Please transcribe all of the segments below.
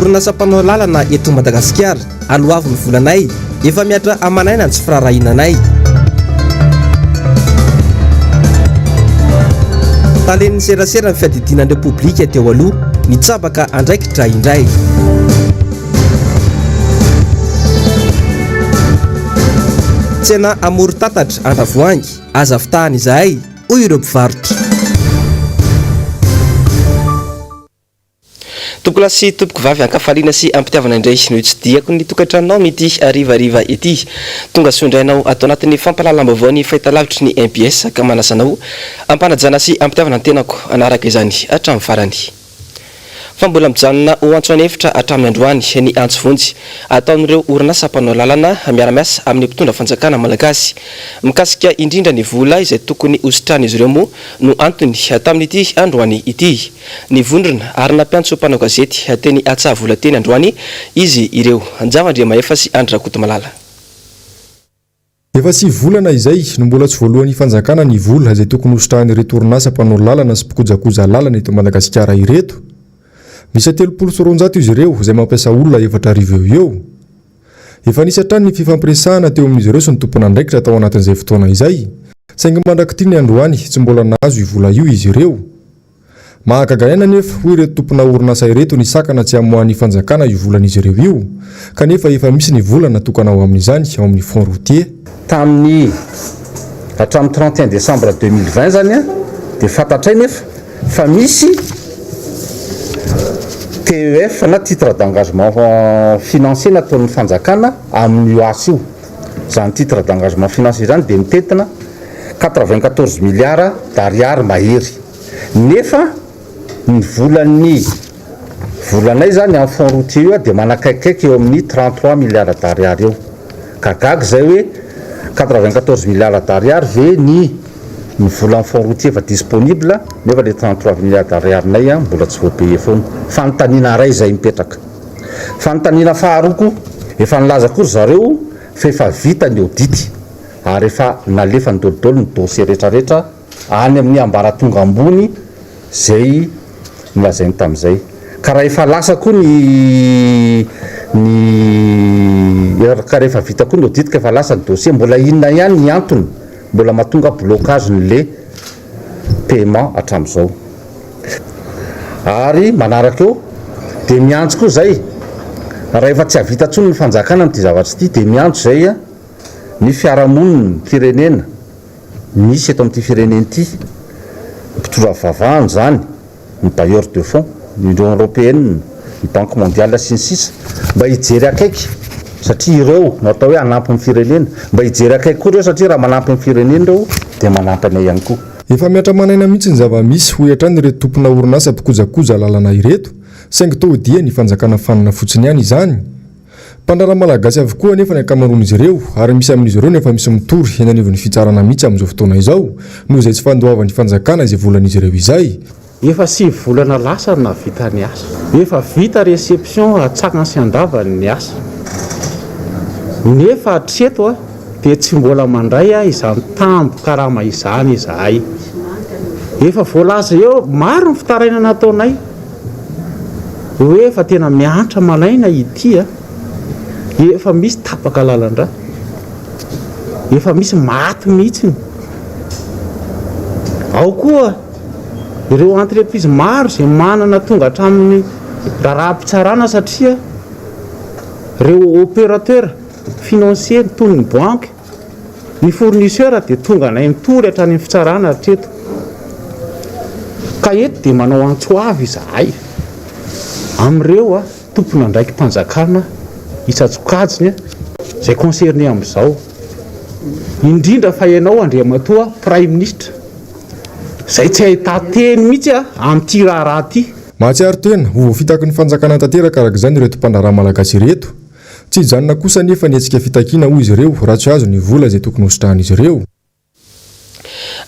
Orinasa mpanao lalana eto Madagasikara, aloavy ny volanay, efa mihatra aman'aina ny tsy firaharahiana anay. Talen'ny serasera ny fiadidiana ny Repoblika teo aloha, nitsabaka andraikitra indray. Tsena amoron-tatatra Andravoahangy, aza fitahana izahay, hoy ireo mpivarotra. Tompokolahy sy tompokovavy ankafaliana sy ampitiavana indray no hitsidihako ny tokantranonao amin'ity harivariva ity. Tonga soa indray anao ato anatin'ny fampahalalam-baovao ny fahitalavitry ny mbs ka manasa anao ampanajana sy ampitiavana ny tenako hanaraka izany hatramin'ny farany. Fa mbola mijanona ho antso an'efitra hatramin'ny androany ny antso vonjy ataon'ireo orinasa mpanao lalana miara-miasa amin'ny mpitondra fanjakana malagasy. Mikasika indrindra ny vola izay tokony hositrahan'izy ireo moa no antony tamin'ity androany ity. Nivondrona ary nampiantso mpanao gazety teny Antsahavola teny androany izy ireo. Njava Andriamahefa sy Andry Rakotomalala. Efa sivy volana izay no mbola tsy voaloan'ny fanjakana ny vola izay tokony hositrahan'ireto orinasa mpanao lalana sy mpikojakoja lalana eto Madagasikara ireto. Miisa 230 izy ireo izay mampiasa olona 4000 eo ho eo. Efa nisy hatrany ny fifampiresahana teo amin'izy ireo sy ny tompon'andraikitra tao anatin'izay fotoana izay, saingy mandrak'ity ny androany tsy mbola nahazo io vola io izy ireo. Mahagaga ihany anefa, hoy ireto tompona orinasa ireto ny sakana tsy hamoahan'ny fanjakana io volan'izy ireo io, kanefa efa misy ny vola natokana ho amin'izany ao amin'ny fonds routier. Tamin'ny hatramin'ny 31 décembre 2020 izany dia fantatray nefa fa misy TEF na titre d'engagement financier nataon'ny fanjakana amin'io asa io. Izany titre d'engagement financier izany dia mitentina 94 milliards d'ariary mahery. Nefa ny volan'ny volanay izany amin'ny fonds routier io dia manakaikikaiky eo amin'ny 33 milliards d'ariary eo. Ka gaga izay hoe 94 milliards d'ariary ve ny ny volan'ny fonds routier efa disponible nefa le 33 milliards d'ariary-nay mbola tsy voapayer foana. Fanontaniana iray izay mipetraka. Fanontaniana faharoa koa, efa nilaza koa ry zareo fa efa vita ny audit ary efa nalefany dolidoly ny dossier retraretra any amin'ny ambaratonga ambony izay nolazainy tamin'izay. Ka raha efa lasa koa ny ny ka rehefa vita koa ny audit ka efa lasa ny dossier, mbola inona ihany ny antony mbola mahatonga blocage n'le paiement hatramin'izao. Ary manaraka eo dia miantso koa izay, raha efa tsy hahavita intsony ny fanjakana amin'ity zavatra ity dia miantso izay ny fiarahamonina, firenena misy eto amin'ity firenena ity, ny mpitondra fivavahana izany, ny bailleurs de fonds, ny Union Européenne, ny Banque Mondiale sy ny sisa mba hijery akaiky satria ireo no atao hoe hanampy ny firenena, mba hijery akaiky koa ireo satria raha manampy ny firenena ireo dia manampy anay ihany koa. Efa mihatra aman'aina mihitsy ny zava-misy, hoy hatrany ireto tompona orinasa mpikojakoja lalana ireto, saingy toa dia ny fanjakana fanina fotsiny ihany izany. Mpandraharaha malagasy avokoa anefa ny ankamaroan'izy ireo ary misy amin'izy ireo no efa misy mitory eny anivon'ny fitsarana mihitsy amin'izao fotoana izao noho izay tsy fandoavan'ny fanjakana izay volan'izy ireo izay. Efa sivy volana lasa no nahavita ny asa. Efa vita réception atsakany sy andavany ny asa. Nefa hatreto dia tsy mbola mandray izany tambin-karama izany izahay. Efa voalaza eo, maro ny fitarainana ataonay. Hoe efa tena miantra malaina ity a! Efa misy tapaka lalan-drà. Efa misy maty mihitsiny. Ao koa ireo entreprise maro izay manana tonga hatramin'ny raharaham-pitsarana satria ireo opérateur financier toy ny banky, Ny fournisseur dia tonga anay mitory hatrany amin'ny fitsarana hatreto. Ka eto dia manao antso avo izahay amin'ireo tompon'andraiki-panjakana isan-tsokajiny izay concerné amin'izao, indrindra fa ianao Andriamatoa Praiminisitra izay tsy ahitan-teny mihitsy amin'ity raharaha ity. Mahatsiaro tena ho voafitaky ny fanjakana tanteraka araka izany ireto mpandraharaha malagasy ireto. Tsy hijanona kosa anefa ny hetsika fitakiana hoy izy ireo raha tsy azo ny vola izay tokony hositrahan'izy ireo.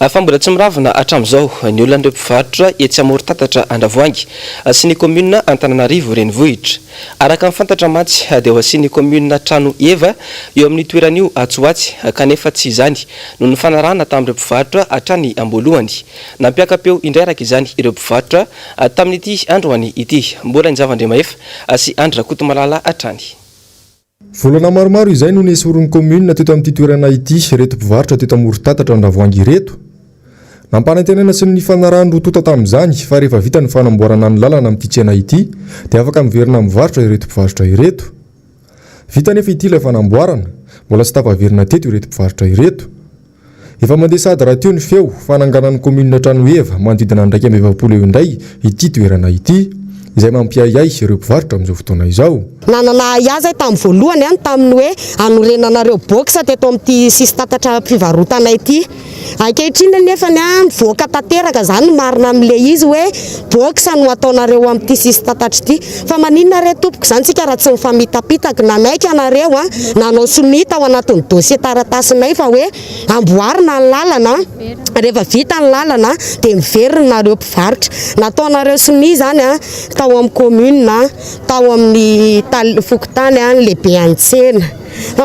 Fa mbola tsy miravona hatramin'izao ny olan'ireo mpivarotra etsy Amorontatatra Andravoahangy sy ny kaominina Antananarivo Renivohitra. Araka ny fantatra mantsy dia ho asian'ny kaominina trano heva eo amin'io toerana io atsy ho atsy kanefa tsy izany no nifanarahana tamin'ireo mpivarotra hatrany am-boalohany. Nampiaka-peo indray araka izany ireo mpivarotra tamin'ity androany ity. Mbola ny Zava-Andriamahefa sy Andry Rakotomalala hatrany. Volana maromaro izay no nesorin'ny kaominina teto amin'ity toerana ity ireto mpivarotra teto Amorontatatra Andravoahangy ireto. Nampanantenaina sy nifanarahan'ny roa tonta tamin'izany fa rehefa vita ny fanamboarana ny lalana amin'ity tsena ity dia afaka miverina mivarotra ireto mpivarotra ireto. Vita anefa ity ilay fanamboarana, mbola tsy tafaverina teto ireto mpivarotra ireto. Efa mandeha sahady rahateo ny feo fa hananganan'ny kaominina tranoheva manodidina ny 41 eo indray ity toerana ity, izay mampiahiahy ireo mpivarotra amin'izao fotoana izao. Nanana ahiahy zahay tamin'ny voalohany an, tamin'ny hoe hanorenanareo box teto amin'ity sisin-tatatra fivarotanay ity. Ankehitriny anefany an, mivoaka tanteraka izany ny marina amin'ilay izy hoe box no ataonareo amin'ity sisin-tatatra ity. Fa maninona re tompoko izany tsika raha tsy mifamitapitaka? Nanaiky ianareo an, nanao sonia tao anatin'ny dossier taratasinay fa hoe amboarina ny lalana, rehefa vita ny lalana dia miverina nareo mpivarotra. Nataonareo sonia izany an, tao amin'ny commune, tao amin'ny tal- fokontany an, ny lehiben'ny tsena.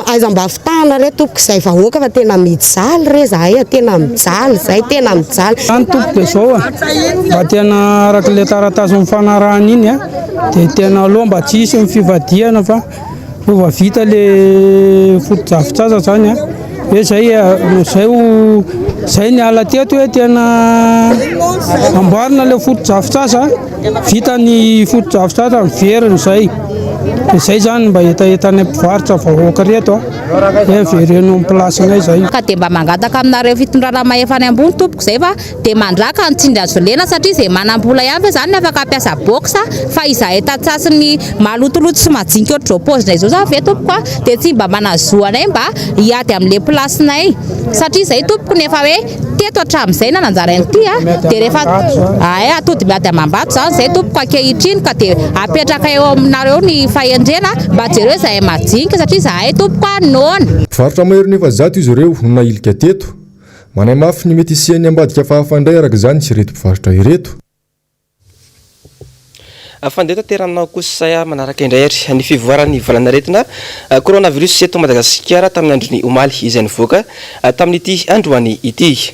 Aiza mba fitahana re tompoko izay vahoaka fa tena mijaly re zahay a, tena mijaly zay, tena mijaly. Zany tompoko dia zao a, mba tena araka ilay taratasy nifanarahana iny a, dia tena aleo mba tsy hisy ny fivadihana fa rehefa vita le fotodrafitrasa zany a, hoe zay zay ho zay niala teto hoe tena amboarina le fotodrafitrasa. Vita ny fotodrafitrasa miverina izay. Izay izany mba hetahetanay mpivarotra vahoaka ireto a. Hoe avereno amin'ny place-nay izay. Ka dia mba mangataka aminareo fitondrana mahefa any ambony tompoko izay fa dia mandraka ny tsindry hazo lena satria izay manam-bola ihany ve izany no afaka hampiasa box fa izahay tantsaha sy ny malotoloto sy majinika ohatr'izao paozinay izao izany ve tompoko a dia tsy mba manazoa anay mba hiady amin'ilay place-nay satria izay tompoko no efa hoe Teto hatramin'izay nananjara an'ity a, dia rehefa ay atody miady amam-bato izany izay tompoko ankehitriny ka dia apetraka eo aminareo ny fahendrena mba jereo izahay majinika satria izahay tompoko a noana. Mpivarotra maherin'ny 400 izy ireo no nahilika teto. Manahy mafy ny mety hisian'ny ambadika hafahafa indray araka izany ireto mpivarotra ireto. Fandeha tanterana kosa manaraka indray ary ny fivoaran'ny valanaretina coronavirus eto Madagasikara tamin'ny andron'ny omaly izay nivoaka tamin'ity androany ity.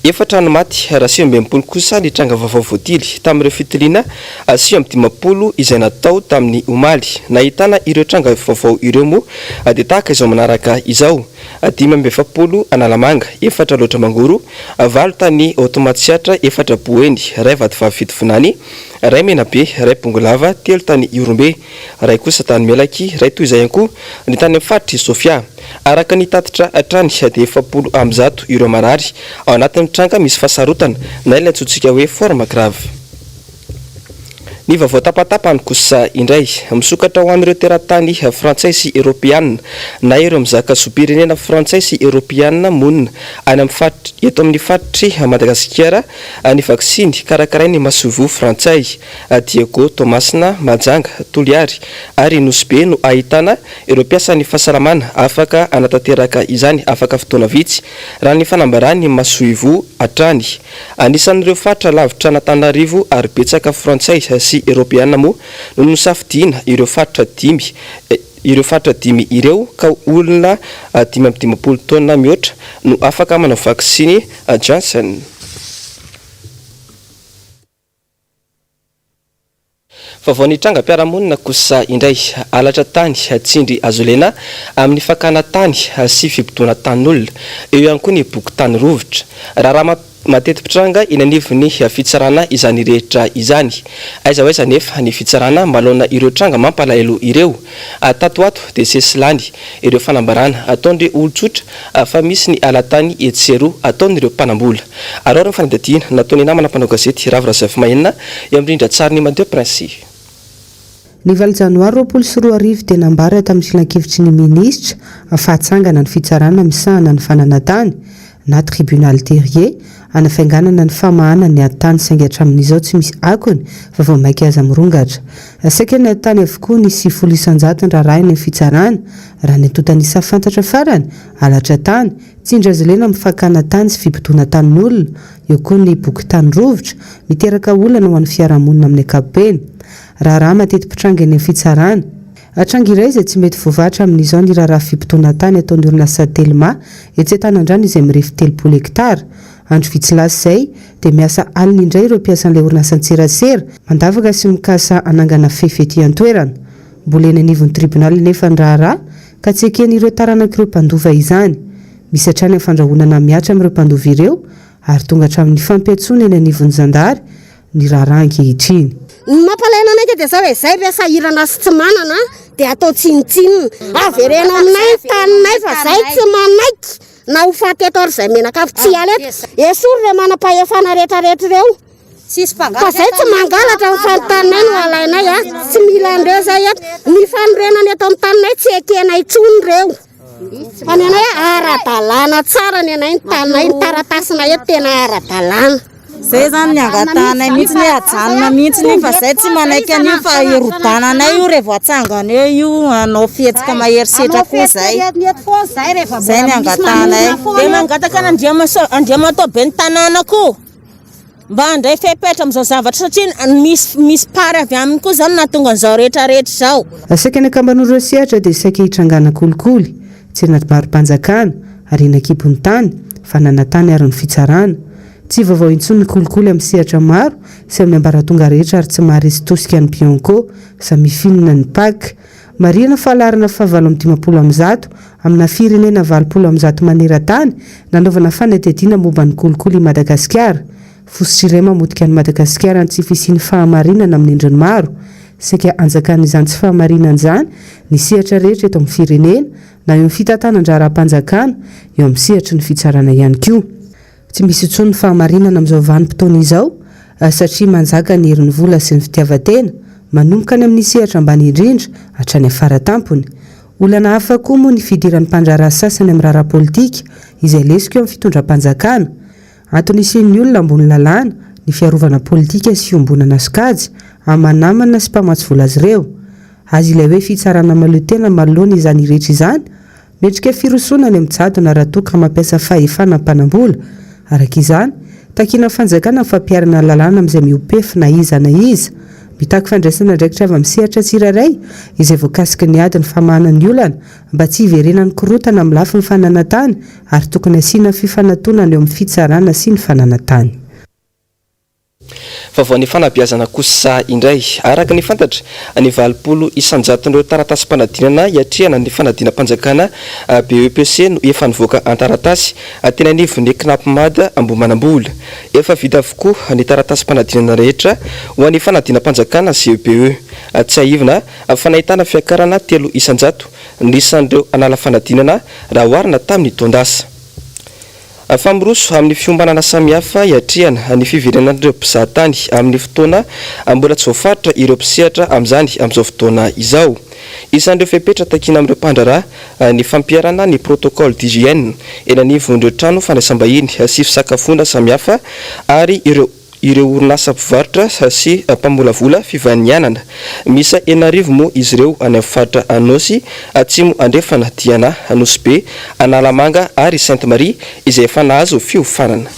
Efatra no maty raha 69 kosa ny tranga vaovao voatily tamin'ireo fitiliana 59 izay natao tamin'ny omaly. Nahitana ireo tranga vaovao ireo moa dia tahaka izao manaraka izao. 45 Analamanga, efatra Alaotra Mangoro, valo tany Haute Matsiatra, efatra Boeny, iray Vatovavy Fitovinany, iray Menabe, iray Bongolava, telo tany Ihorombe, iray kosa tany Melaky, iray toy izay ihany koa ny tany amin'ny faritr'i Sofia. Araka ny tatitra hatrany dia 140 ireo marary ao anatin'ny tranga misy fahasarotana na ilay antsointsika hoe forme grave. Ny vaovao tapatapany kosa indray, misokatra ho an'ireo teratany frantsay sy eoropeana na ireo mizaka zom-pirenena frantsay sy eoropeana monina any amin'ny faritra eto amin'ny faritr'i Madagasikara ny vaksiny karakarain'ny masoivoho frantsay. Diego, Toamasina, Mahajanga, Toliary ary Nosy Be no ahitana ireo mpiasan'ny fahasalamana afaka hanatanteraka izany afaka fotoana vitsy, raha ny fanambaran'ny masoivoho hatrany. Anisan'ireo faritra lavitra an'Antananarivo ary betsaka frantsay sy eropeana moa no nosafidiana ireo faritra dimy ireo faritra dimy ireo ka olona 55 taona mihoatra no afaka manao vaksiny Janssen. Vaovao nitrangam-piarahamonina kosa indray, halatra tany, tsindry hazolena amin'ny fakana tany sy fibodoana tanin'olona, eo ihany koa ny boky tany rovitra. Raharaha mateti-pitranga eny anivon'ny fitsarana izany rehetra izany. Aiza ho aiza anefa ny fitsarana manoloana ireo tranga mampalahelo ireo? Tato ho ato dia sesilany ireo fanambarana ataon'ireo olon-tsotra fa misy ny hala-tany etsy sy eroa ataon'ireo mpanam-bola. Araho ny fanadihadiana nataon'ny namana mpanao gazety Ravo Razafimahenina eo amin'ny rindran-tsarin'i Mathieu Prince. Ny valo janoary 2020 dia nambara tamin'ny filankevitry ny minisitra fa hatsangana ny fitsarana misahana ny fananantany na tribunal terrier. hanafainganana ny famahana ny ady tany saingy hatramin'izao tsy misy akony fa vao mainka aza mirongatra. Saika ny ady tany avokoa ny 90 isan-jatony rarahina ny fitsarana, raha ny antontan'isa fantatra farany, halatra tany, tsindry azo lena amin'ny fakana tany sy fibodoana tanin'olona, eo koa ny boky tany rovitra, miteraka olana ho an'ny fiarahamonina amin'ny ankapobeny. Raharaha mateti-pitranga eny amin'ny fitsarana. Tranga iray izay tsy mety voavaha hatramin'izao ny raharaha fibodoana tany ataon'ny orinasa Telma etsy Antanandrano izay mirefy 30 hektara. Andro vitsy lasa izay dia miasa alina indray ireo mpiasan'ilay orinasan-tserasera, mandavaka sy mikasa hanangana fefy ety an-toerana. Mbola eny anivon'ny tribonaly anefa ny raharaha ka tsy eken'ireo taranak'ireo mpandova izany. Misy hatrany ny fandrahonana mihatra amin'ireo mpandova ireo ary tonga hatramin'ny fampiantsoana eny anivon'ny zandary ny raharaha ankehitriny. Ny mampalahelo anay dia zao e, zay ve sahirana sy tsy manana dia atao tsinontsinona. Avereno aminay ny taninay fa zay tsy manaiky na ho faty eto ary zay menakavy tsy hiala eto. Esory ireo manam-pahefana rehetra rehetra ireo fa zay tsy mangalatra fa ny taninay no alainay a, tsy mila an'ireo zay eto. Ny fanorenana eto amin'ny taninay tsy ekenay intsony ireo. Fa ny anay ara-dalàna tsara ny anay ny taninay, ny taratasinay eto tena ara-dalàna. Zay zany ny angatahanay mihitsy hoe ajanona mihitsy io fa zay tsy manaiky an'io fa hirodananay io revo atsangana eo io hanao fihetsika mahery setra koa zay. Zay ny angatahanay. Dia mangataka an'Andriamatoa ben'ny tanàna koa mba handray fepetra amin'izao zavatra satria misy misy part avy aminy koa izany nahatonga an'izao rehetra rehetra izao. Saika ny ankamaroan'ireo sehatra dia saika hitrangana kolikoly, tsenam-barom-panjakana, harena an-kibon'ny tany, fananantany ary ny fitsarana. Tsy vaovao intsony ny kolikoly amin'ny sehatra maro sy amin'ny ambaratonga rehetra ary tsy maharesy tosika ny Bianco, Samifinina ny Pac. Marihina fa laharana faha 158 amina firenena 180 maneran-tany nanaovana fanadihadiana momba ny kolikoly i Madagasikara. Fositra iray mamotika an'i Madagasikara ny tsy fisian'ny fahamarinana amin'ny endriny maro. Saika anjakan'izany tsy fahamarinana izany ny sehatra rehetra eto amin'ny firenena, na eo amin'ny fitantanan-draharaham-panjakana, eo amin'ny sehatry ny fitsarana ihany koa. Tsy misy intsony ny fahamarinana amin'izao vanim-potoana izao satria manjaka ny herin'ny vola sy ny fitiavan-tena, manomboka any amin'ny sehatra ambany indrindra hatrany afara-tampony. Olana hafa koa moa ny fidiran'ny mpandraharaha sasany amin'ny raharaha politika izay lesoka eo amin'ny fitondram-panjakana. Antony hisian'ny olona ambony lalàna ny fiarovana politika sy fiombonana sokajy amin'ny namana sy mpamatsy vola azy ireo. Azy ilay hoe fitsarana mahaleo tena manoloana izany rehetra izany Mendrika firosoana any amin'ny jadona raha toa ka mampiasa fahefana mpanambola. Araka izany, takiana amin'ny fanjakana ny fampiharana ny lalàna amin'izay mihoa-pefy na iza na iza. Mitaky fandraisana andraikitra avy amin'ny sehatra tsirairay izay voakasiky ny ady ny famahana ny olana mba tsy hiverenan'ny korontana amin'ny lafiny fananan-tany ary tokony hasiana fifanatonana eo amin'ny fitsarana sy ny fananan-tany. Vaovaon'ny fanabeazana kosa indray. Araka ny fantatra, ny 80 isan-jaton'ireo taratasim-panadinana hiatrehana ny fanadinam-panjakana BEPC no efa nivoaka an-taratasy teny anivon'ny Cnapmad Ambohimanambola. Efa vita avokoa ny taratasim-panadinana rehetra ho an'ny fanadinam-panjakana CEPE. Tsiahivina fa nahitana fiakarana 3% ny isan'ireo hanala fanadinana raha oharina tamin'ny taon-dasa. Fa miroso amin'ny fiombanana samihafa hiatrehana ny fiverenan'ireo mpizahatany amin'ny fotoana mbola tsy voafaritra ireo mpisehatra amin'izany amin'izao fotoana izao. Isan'ireo fepetra takiana amin'ireo mpandraharaha ny fampiharana ny protocole d'hygiène eny anivon'ireo trano fandraisam-bahiny sy fisakafoana samihafa ary ireo ireo orinasa mpivarotra sy mpamolavola fivahinianana. Miisa 6000 moa izy ireo any amin'ny faritra Anôsy, Atsimo Andrefana, Diana, Nosy Be, Analamanga ary Sainte Marie izay efa nahazo fiofanana.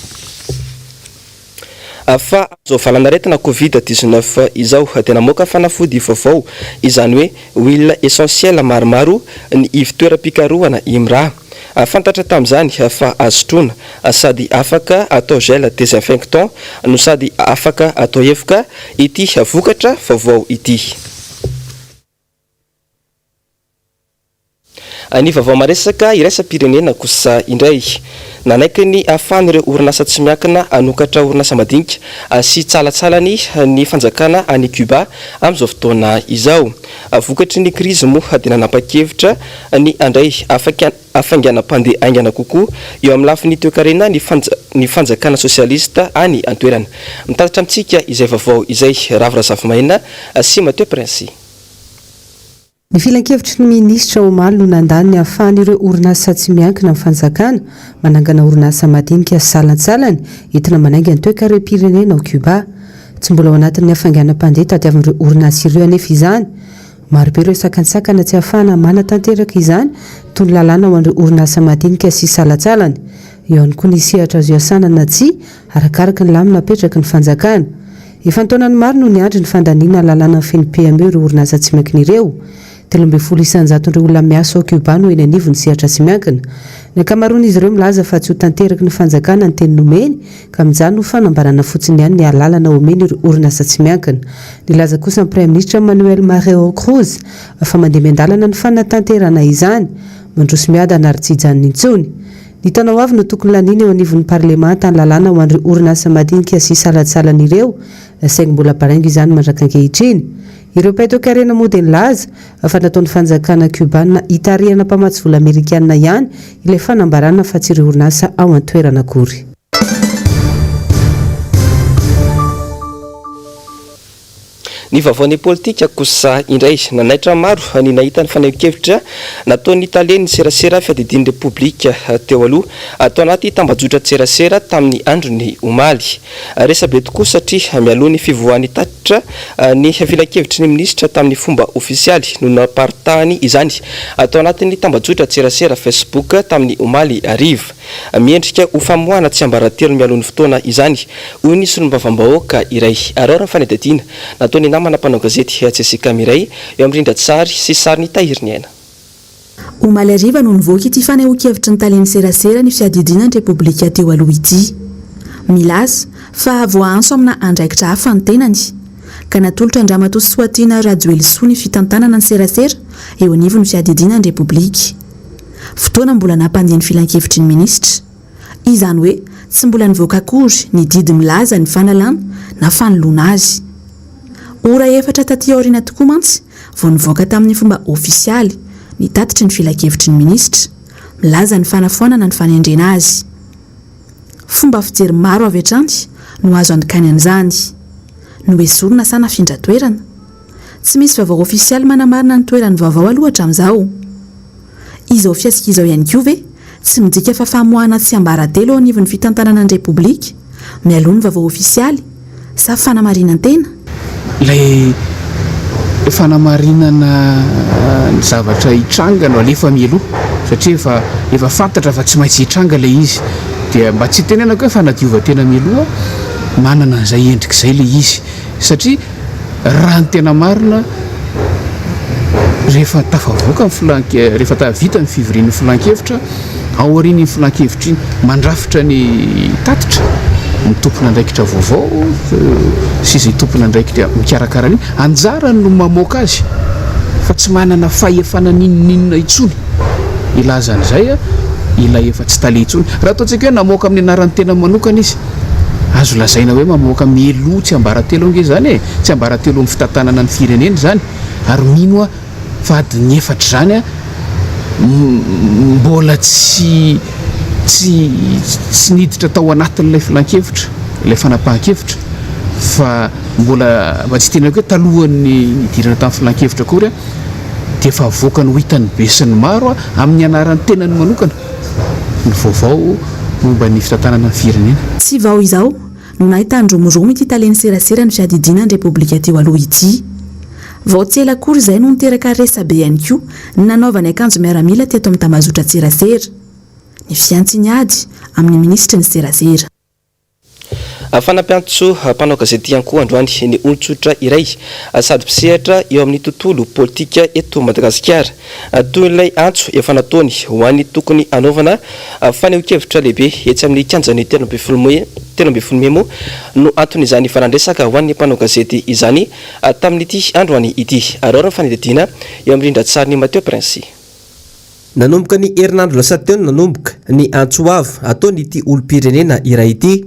Fa amin'izao valan'aretina Covid 19 izao dia namoaka fanafody vaovao, izany hoe huile essentielle maromaro ny ivon-toeram-pikarohana IMRA. Fantatra tamin'izany fa azo sotroina sady afaka atao gel désinfectant no sady afaka atao evoka ity vokatra vaovao ity. Ny vaovao maresaka iraisam-pirenena kosa indray. Nanaiky ny hahafahan'ireo orinasa tsy miankina hanokatra orinasa madinika sy tsalatsalany ny fanjakana any Cuba amin'izao fotoana izao. Vokatry ny krizy moa dia nanapa-kevitra ny handray hafainganam-pandeha haingana kokoa eo amin'ny lafiny toekarena ny ny fanjakana sosialista any an-toerana. Mitatitra amintsika izay vaovao izay Ravo Razafimaina sy Mathieu Prince. Ny filankevitry ny minisitra omaly no nandany ny hahafahan'ireo orinasa tsy miankina amin'ny fanjakana manangana orinasa madinika sy salantsalany entina manainga ny toekarem-pirenena ao Cuba. Tsy mbola ao anatin'ny hafainganam-pandeha tadiavin'ireo orinasa ireo anefa izany. Marobe ireo sakantsakana tsy ahafahana manatanteraka izany toy ny lalàna ho an'ireo orinasa madinika sy salantsalany. Eo ihany koa ny sehatra azo iasana na tsia arakaraka ny lamina apetraky ny fanjakana. Efa an-taonany maro no niandry ny fandaniana lalàna mifehy ny PME ireo orinasa tsy miankina ireo. 13 isan-jaton'ireo olona miasa ao Cuba no eny anivon'ny sehatra tsy miankina. Ny ankamaroan'izy ireo milaza fa tsy ho tanteraky ny fanjakana ny teny nomeny ka mijanona ho fanambarana fotsiny ihany ny alalana omeny ireo orinasa tsy miankina. Nilaza kosa ny Praiminisitra Manuel Marrero Cruz fa mandeha miandalana ny fanatanterahana izany. Mandroso miadana ary tsy hijanona intsony. Ny taona ho avy no tokony laniana eo anivon'ny parlemanta ny lalàna ho an'ireo orinasa madinika sy salantsalany ireo, saingy mbola baraingo izany mandrak'ankehitriny. Ireo mpahay toekarena moa dia nilaza fa nataon'ny fanjakana Kiobana hitarihana mpamatsy vola amerikana ihany ilay fanambarana fa tsy ireo orinasa ao an-toerana akory. Ny vaovaon'ny politika kosa indray, nanaitra maro ny nahita ny fanehoan-kevitra nataon'ny talen'ny serasera fiadidian'ny Repoblika teo aloha tao anaty tambajotran-tserasera tamin'ny andron'ny omaly. Resabe tokoa satria mialoha ny fivoahan'ny tatitra ny filankevitry ny minisitra tamin'ny fomba ofisialy no naparitahany izany tao anatin'ny tambajotran-tserasera Facebook tamin'ny omaly hariva. Miendrika ho famoahana tsiambaratelo mialoha ny fotoana izany, hoy ny solombavambahoaka iray. Araho ny fanadihadiana nataon'ny namana mpanao gazety Jessica Mireille eo amin'ny rindran-tsary sy sarin'i Tahiry Ny Aina. Omaly hariva no nivoaka ity fanehoan-kevitry ny talen'ny serasera ny fiadidiana ny Repoblika teo aloha ity. Milaza fa voaantso amina andraikitra hafa ny tenany, ka natolotra an-dRamatoa Soatiana Rajoelisoa ny fitantanana ny serasera eo anivon'ny fiadidiana ny Repoblika. Fotoana mbola nampandeha ny filankevitry ny minisitra. Izany hoe tsy mbola nivoaka akory ny didy milaza ny fanalana na fanoloana azy. Ora efatra taty aoriana tokoa mantsy vao nivoaka tamin'ny fomba ofisialy ny tatitry ny filankevitry ny minisitra, milaza ny fanafoanana ny fanendrena azy. Fomba fijery maro avy hatrany no azo andikana an'izany. Noesorina sa nafindra toerana? Tsy misy vaovao ofisialy manamarina ny toerany vaovao aloha hatramin'izao. Izao fihetsika izao ihany koa ve tsy midika fa famoahana tsiambaratelo eo anivon'ny fitantanana ny Repoblika mialoha ny vaovao ofisialy sa fanamarinan-tena? Ilay fanamarinana ny zavatra hitranga no alefa mialoha satria efa efa fantatra fa tsy maintsy hitranga ilay izy dia mba tsy hitenenako hoe fanadiovan-tena mialoha, manana an'izay endrika izay ilay izy satria Raha ny tena marina, rehefa tafavoaka ny filan-, rehefa vita ny fivorian'ny filan-kevitra, aorian'iny filan-kevitra iny, mandrafitra ny tatitra ny tompon'andraikitra vaovao sy izay tompon'andraikitra mikarakara an'iny, anjarany no mamoaka azy fa tsy manana fahefana n'inon'inona intsony hilaza an'izay ilay efa tsy tale intsony. Raha ataontsika hoe namoaka amin'ny anaran'ny tenany manokana izy, Azo lazaina hoe mamoaka mialoha tsiambaratelo ange izany e! Tsiambaratelo amin'ny fitantanana ny firenena izany, ary mino aho fa adin'ny efatra izany mbola tsy tsy tsy niditra tao anatin'ilay filankevitra, ilay fanapahan-kevitra fa mbola mba tsy teneniko hoe talohan'ny nidirana tamin'ny filankevitra akory dia efa avoakany ho hitan'ny besinimaro amin'ny anaran'ny tenany manokana. ny vaovao momba ny fitantanana ny firenena. Tsy vao izao no nahitan-dromoromo ity talen'ny serasera ny fiadidiana ny Repoblika teo aloha ity. Vao tsy ela akory izay no niteraka resabe ihany koa ny nanaovany akanjo miaramila teto amin'ny tambazotran-tserasera. Ny fihantsiany ady amin'ny minisitry ny serasera. Fanampiantso mpanao gazety ihany koa androany ny olon-tsotra iray sady mpisehatra eo amin'ny tontolo politika eto Madagasikara. Toy ilay antso efa nataony ho an'ny tokony hanaovana fanehoan-kevitra lehibe etsy amin'ny kianjan'ny 13 mey 13 mey moa no anton'izany valan-dresaka ho an'ny mpanao gazety izany tamin'ity androany ity. Araho ny fanadihadiana eo amin'ny rindran-tsarin'i Mathieu Prince. Nanomboka ny herinandro lasa teo no nanomboka ny antso avo ataon'ity olom-pirenena iray ity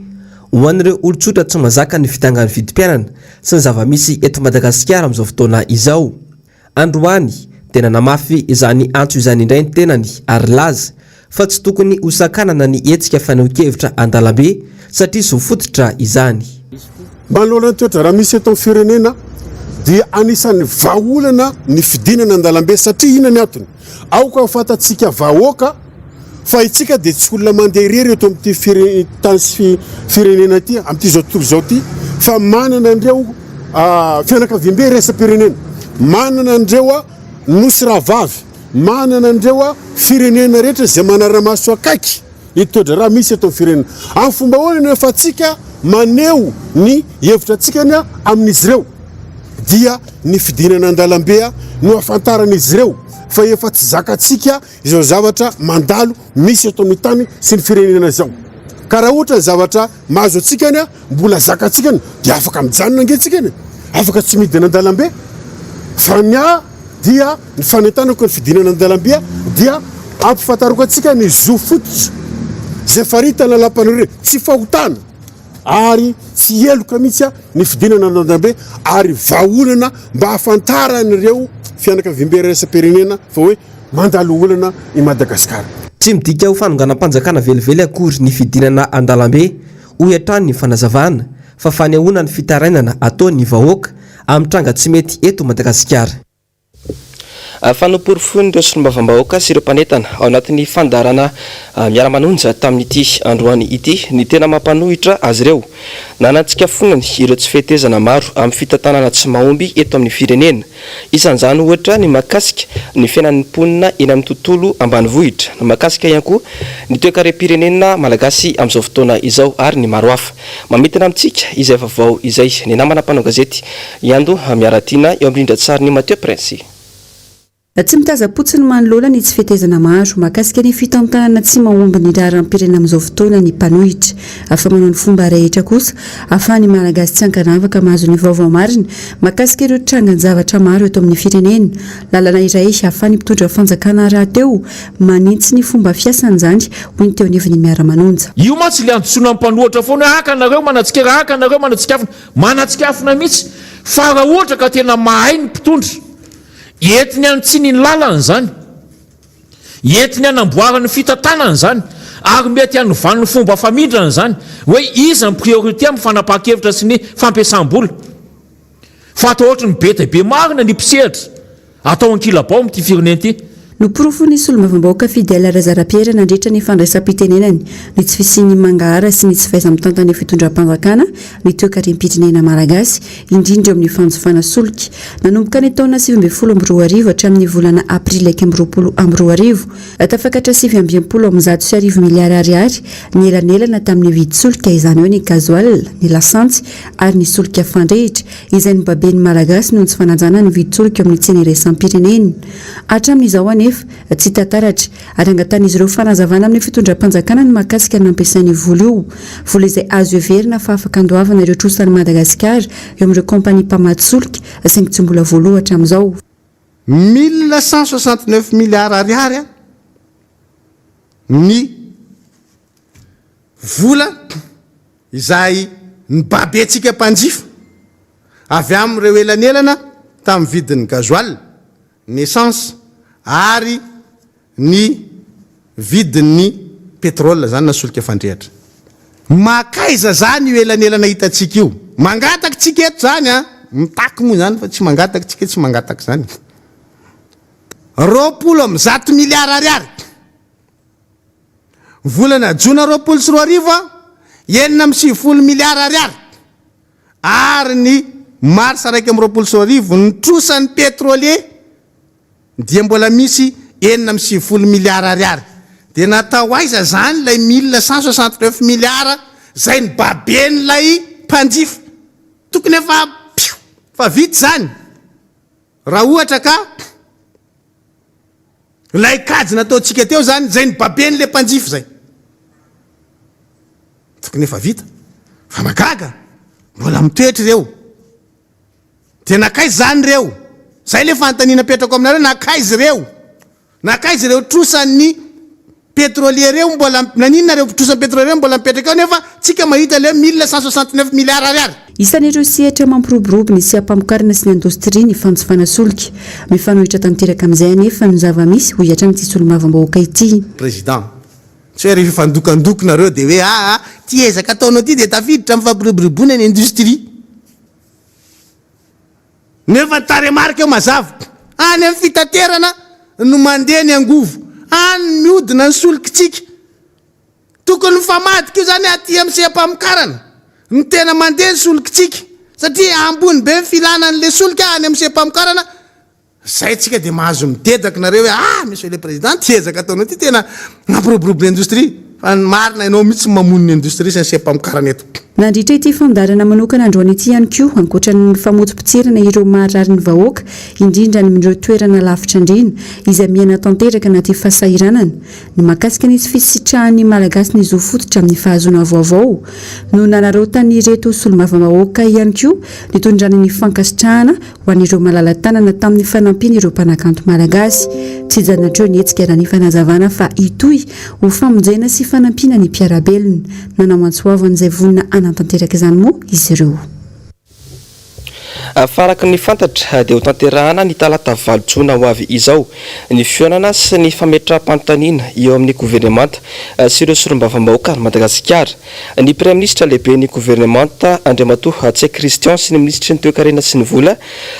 ho an'ireo olon-tsotra tsy mazaka ny fidangan'ny vidim-piainana sy ny zava-misy eto Madagasikara amin'izao fotoana izao. Androany dia nanamafy izany antso izany indray ny tenany ary nilaza fa tsy tokony hosakanana ny hetsika fanehoan-kevitra an-dalambe satria zo fototra izany. Manoloana ny toe-draharaha misy eto amin'ny firenena, dia anisan'ny vahaolana ny fidinana an-dalambe satria inona ny antony? Aoka ho fantatsika vahoaka fa itsika dia tsy olona mandeha irery eto amin'ity fire- tany sy firenena ity, amin'ity izao tontolo izao ity fa manana an'ireo fianakaviambe iraisam-pirenena, manana an'ireo nosy rahavavy, manana an'ireo firenena rehetra izay manara-maso akaiky ny toe-draharaha misy eto amin'ny firenena. Amin'ny fomba ahoana no ahafahantsika maneho ny hevitra antsika ny amin'izy ireo? Dia ny fidinana an-dalambe no ahafantaran'izy ireo fa efa tsy zakantsika izao zavatra mandalo misy eto amin'ny tany sy ny firenena izao. Ka raha ohatra ny zavatra mahazo antsika ny mbola zakantsika ny dia afaka mijanona ange tsika ny afaka tsy midina an-dalambe fa ny ahy dia ny fanentanako ny fidinana an-dalambe dia ampifantariko antsika ny zo fototra izay faritana lalàmpanorenana, tsy fahotana ary tsy heloka mihitsy ny fidinana an-dalambe ary vahaolana mba hahafantaran'ireo fianakaviambe iraisam-pirenena fa hoe mandalo olana i Madagasikara. Tsy midika ho fanonganam-panjakana velively akory ny fidinana an-dalambe, hoy hatrany ny fanazavana, fa fanehoana ny fitarainana ataon'ny vahoaka amin'ny tranga tsy mety eto Madagasikara. Fa noporofoin'ireo solombavambahoaka sy ireo mpanentana ao anatin'ny fandaharana Miara-manonja tamin'ity androany ity ny tena mampanohitra azy ireo. Nanantsikafonany ireo tsy fetezana maro amin'ny fitantanana tsy mahomby eto amin'ny firenena. Isan'izany ohatra ny mahakasika ny fiainan'ny mponina eny amin'ny tontolo ambanivohitra, ny mahakasika ihany koa ny toekarem-pirenena malagasy amin'izao fotoana izao ary ny maro hafa. Mamintina amintsika izay vaovao izay ny namana mpanao gazety Iando Miaratiana eo amin'ny rindran-tsarin'i Mathieu Prince. Tsy mitazam-potsiny manoloana ny tsy fetezana maro mahakasika ny fitantanana tsy mahomby ny raharaham-pirenena amin'izao fotoana ny mpanohitra. Fa manao ny fomba rehetra kosa ahafahan'ny Malagasy tsy ankanavaka mahazo ny vaovao marina mahakasika ireo trangan-javatra maro eto amin'ny firenena. Lalana iray ahafahan'ny mpitondra fanjakana rahateo manitsy ny fomba fiasany izany, hoy ny teo anivon'ny Miara-manonja. Io mantsy ilay antsoina mpanohatra foana hoe haka nareo manatsikera, haka nareo manatsikafona. Manatsikafona mihitsy fa raha ohatra ka tena mahay ny mpitondra, entiny hanitsiny ny lalana izany, entiny hanamboarany ny fitantanana izany, ary mety hanovany ny fomba famindrana izany, hoe iza ny priorité amin'ny fanapahan-kevitra sy ny fampiasam-bola. Fa atao ohatry ny be dia be marina ny mpisehatra atao ankilabao amin'ity firenena ity. Noporofoin'ny solombavambahoaka Fidèle Razarapiera nandritra ny fandraisam-pitenenany ny tsy fisian'ny mangahara sy ny tsy fahaiza-mitantan'ny fitondram-panjakana ny toekarem-pirenena malagasy, indrindra eo amin'ny fanjifana solika. Nanomboka ny taona 2019 hatramin'ny volana aprily 2021, tafakatra 1169 miliara ariary ny elanelana tamin'ny vidin-tsolika, izany hoe ny gasoil, ny lasantsy ary ny solika fandrehitra, izay nobaben'ny Malagasy noho ny tsy fanajana ny vidin-tsolika eo amin'ny tsena iraisam-pirenena. Hatramin'izao anefa, tsy hita taratra, ary angatahan'izy ireo fanazavana amin'ny fitondram-panjakana ny mahakasika ny nampiasaina io vola io. Vola izay azo heverina fa afaka andoavana ireo trosan'i Madagasikara eo amin'ireo kaompania mpamatsy solika, saingy tsy mbola voaloa hatramin'izao. 1169 milliards ariary ny vola izay nibabentsika mpanjifa avy amin'ireo elanelana tamin'ny vidin'ny gasoil, ny essence ary ny vidin'ny pétrole izany na solika fandrehitra. Mankaiza izany io elanelana hitantsika io? Mangataka tsika eto izany an! Mitaky moa izany fa tsy mangataka tsika tsy mangataka izany. 120 miliara ariary. Volana jona 2020, 96 miliara ariary ary ny marsa 2021 ny trosan'ny pétrolier dia mbola misy 96 miliara ariary. Dia natao aiza izany ilay 1169 miliara izay nobaben'ilay mpanjifa? Tokony efa piu! Fa vita izany raha ohatra ka. Ilay kajy nataontsika teo izany, izay nobaben'ilay mpanjifa izay. Tokony efa vita. Fa mahagaga, mbola mitoetra ireo. Dia nankaiza izany ireo? Izay ilay fanontaniana apetrako aminareo, nankaiza ireo? Nankaiza ireo trosan'ny pétrolier ireo mbola, naninona ireo trosan'ny pétrolier ireo mbola mipetraka eo nefa tsika mahita ilay 1169 milliards ariary? Isan'ireo sehatra mampiroborobo ny seha-pamokarana sy ny indostria ny fanjifana solika. Mifanohitra tanteraka amin'izay anefa no zava-misy, hoy hatrany ity solombavambahoaka ity. Président, tsy hoe rehefa hifandokandoko nareo dia hoe aa ty ezaka ataonao ty dia tafiditra amin'ny fampiroboroboana ny industrie. Nefa ny tarehimarika eo mazava. Any amin'ny fitaterana no mandeha ny angovo. Any no mihodina ny solikitsika. Tokony mifamadika io zany aty amin'ny seha-pamokarana no tena mandeha ny solikitsika. Satria ambony be ny filana an'le solika any amin'ny seha-pamokarana. Zay tsika dia mahazo midedaka nareo hoe ah monsieur le président ty ezaka ataonao ty tena mampiroborobo ny indostria fa ny marina ianao mihitsy no mamono ny indostria sy ny seha-pamokarana eto. Nandritra ity fandaharana manokana androany ity ihany koa, ankoatra ny famotsipotsirana ireo maharary ny vahoaka, indrindra any amin'ireo toerana lavitra andriana, izay miaina tanteraka anaty fahasahiranana, ny mahakasika ny tsy fisitrahan'ny Malagasy ny zo fototra amin'ny fahazoana vaovao, no nanaraotan'ireto solombavambahoaka ihany koa nitondrany ny fankasitrahana ho an'ireo malala-tanana tamin'ny fanampiana ireo mpanakanto malagasy. Tsy hijanona hatreo ny hetsika raha ny fanazavana fa hitohy ho famonjena sy fanampiana ny mpiara-belona. Nanao antso avo an'izay vonona hanatanteraka izany moa izy ireo. Fa araka ny fantatra dia hotanterahana ny talata valo jona ho avy izao ny fihaonana sy ny fametraham-panontaniana eo amin'ny governemanta sy ireo solombavambahoakan'i Madagasikara. Ny Praiminisitra lehiben'ny governemanta Andriamatoa Ntsay Christian sy ny minisitry ny toekarena sy ny vola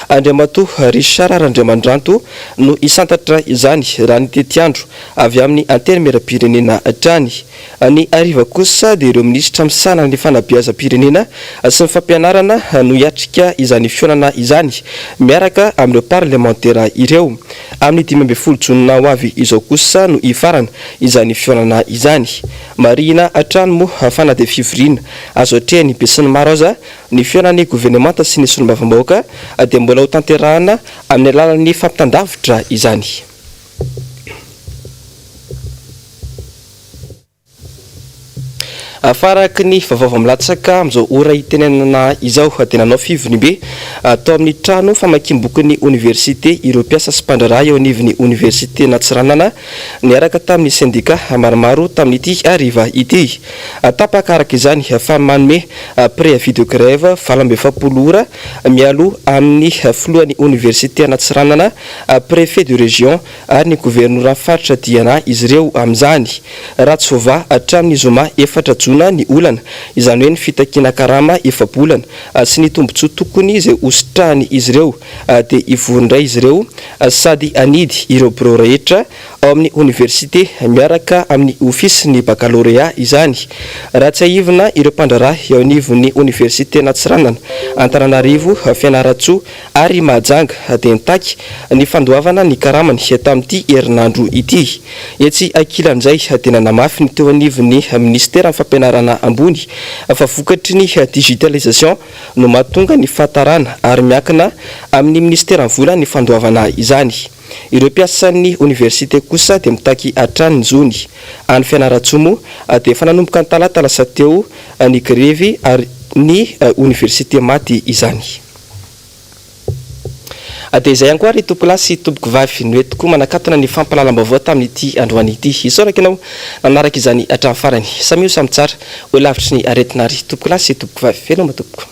Andriamatoa Richard Randriamandranto no hisantatra izany raha ny tetiandro avy amin'ny Antenimierampirenena hatrany. Ny hariva kosa dia ireo minisitra misahana ny fanabeazam-pirenena sy ny fampianarana no hiatrika izany fihaonana izany miaraka amin'ireo parlemantera ireo. Amin'ny 15 jona ho avy izao kosa no hifarana izany fihaonana izany. Marihina hatrany moa fa na dia fivoriana azo atrehin'ny besinimaro aza ny fihaonan'ny governemanta sy ny solombavambahoaka dia mbola hotanterahana amin'ny alalan'ny fampitan-davitra izany. Fa araka ny vaovao vao milatsaka amin'izao ora itenenana izao dia nanao fivoriambe tao amin'ny trano famakiam-bokin'ny oniversite ireo mpiasa sy mpandraharaha eo anivon'ny oniversiten'Antsiranana niaraka tamin'ny sendika maromaro tamin'ity hariva ity. Tapaka araka izany fa manome préavis de grève 48 ora mialoha amin'ny filohan'ny oniversiten'Antsiranana, préfet de région ary ny governoran'ny faritra Diana izy ireo amin'izany. Raha tsy voavaha hatramin'ny zoma efatra jona ny olana, izany hoe ny fitakiana karama efa-bolana sy ny tombontsoa tokony izay hositrahan'izy ireo dia hivory indray izy ireo sady hanidy ireo birao rehetra ao amin'ny oniversite miaraka amin'ny ofisin'ny bakalorea izany. Raha tsiahivina ireo mpandraharaha eo anivon'ny oniversiten'Antsiranana, Antananarivo, Fianarantsoa ary Mahajanga dia nitaky ny fandoavana ny karamany tamin'ity herinandro ity. Etsy ankilan'izay dia nanamafy ny teo anivon'ny minisiteran'ny fampianarana ambony fa vokatry ny digitalisation no mahatonga ny fahatarana ary miankina amin'ny minisiteran'ny vola ny fandoavana izany. Ireo mpiasan'ny oniversite kosa dia mitaky hatrany ny zony. Any Fianarantsoa moa dia efa nanomboka ny talata lasa teo ny grevy ary ny oniversite maty izany. Dia izay ihany koa ry tompokolahy sy tompokovavy no entiko manakatona ny fampahalalam-baovao tamin'ity androany ity. Isaorako ianao nanaraka izany hatramin'ny farany. Samia ho samy tsara, ho lavitry ny aretina ry tompokolahy sy tompokovavy. Veloma tompoko.